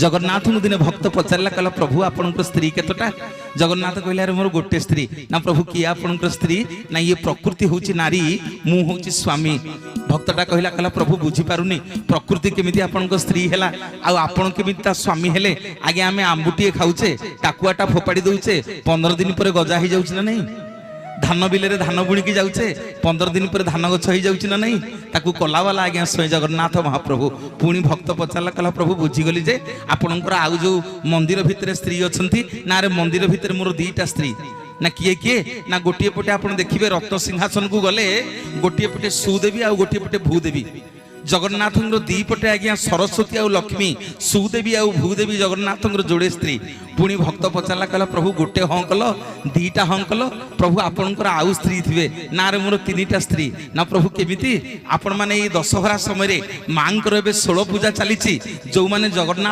ଜଗନ୍ନାଥଙ୍କୁ ଦିନେ ଭକ୍ତ ପଚାରିଲା, କହିଲା, ପ୍ରଭୁ, ଆପଣଙ୍କର ସ୍ତ୍ରୀ କେତେଟା? ଜଗନ୍ନାଥ କହିଲେ, ଆରେ, ମୋର ଗୋଟେ ସ୍ତ୍ରୀ। ନା, ପ୍ରଭୁ, କିଏ ଆପଣଙ୍କର ସ୍ତ୍ରୀ? ନା, ଇଏ ପ୍ରକୃତି ହେଉଛି ନାରୀ, ମୁଁ ହେଉଛି ସ୍ୱାମୀ। ଭକ୍ତଟା କହିଲା, କହିଲା, ପ୍ରଭୁ, ବୁଝିପାରୁନି, ପ୍ରକୃତି କେମିତି ଆପଣଙ୍କ ସ୍ତ୍ରୀ ହେଲା ଆଉ ଆପଣ କେମିତି ତା ସ୍ୱାମୀ ହେଲେ? ଆଜ୍ଞା, ଆମେ ଆମ୍ବୁଟିଏ ଖାଉଛେ, ଟାକୁଆଟା ଫୋପାଡ଼ି ଦଉଛେ, 15 ଦିନ ପରେ ଗଜା ହେଇଯାଉଛି ନା ନାହିଁ? ଧାନ ବିଲରେ ଧାନ ବୁଣିକି ଯାଉଛେ, 15 ଦିନ ପରେ ଧାନ ଗଛ ହେଇଯାଉଛି ନା ନାହିଁ? ତାକୁ କଲାବାଲା ଆଜ୍ଞା ସ୍ୱୟଂ ଜଗନ୍ନାଥ ମହାପ୍ରଭୁ। ପୁଣି ଭକ୍ତ ପଚାରିଲା, କହିଲା, ପ୍ରଭୁ, ବୁଝିଗଲି ଯେ ଆପଣଙ୍କର ଆଉ ଯୋଉ ମନ୍ଦିର ଭିତରେ ସ୍ତ୍ରୀ ଅଛନ୍ତି। ନା, ଆରେ, ମନ୍ଦିର ଭିତରେ ମୋର ଦିଟା ସ୍ତ୍ରୀ। ନା, କିଏ କିଏ? ନା, ଗୋଟିଏ ପଟେ ଆପଣ ଦେଖିବେ ରତ୍ନ ସିଂହାସନକୁ ଗଲେ ଗୋଟିଏ ପଟେ ସୁଦେବୀ ଆଉ ଗୋଟିଏ ପଟେ ଭୂଦେବୀ। ଜଗନ୍ନାଥଙ୍କର ଦି ପଟେ ଆଜ୍ଞା ସରସ୍ୱତୀ ଆଉ ଲକ୍ଷ୍ମୀ, ସୁଦେବୀ ଆଉ ଭୂଦେବୀ, ଜଗନ୍ନାଥଙ୍କର ଯୋଡ଼େ ସ୍ତ୍ରୀ। ପୁଣି ଭକ୍ତ ପଚାରିଲା, କହିଲା, ପ୍ରଭୁ, ଗୋଟେ ହଁ କଲ, ଦିଟା ହଁ କଲ, ପ୍ରଭୁ, ଆପଣଙ୍କର ଆଉ ସ୍ତ୍ରୀ ଥିବେ। ନା ରେ, ମୋର ତିନିଟା ସ୍ତ୍ରୀ। ନା, ପ୍ରଭୁ, କେମିତି? ଆପଣମାନେ ଏଇ ଦଶହରା ସମୟରେ ମାଙ୍କର ଏବେ ଷୋଳ ପୂଜା ଚାଲିଛି, ଯୋଉମାନେ ଜଗନ୍ନାଥ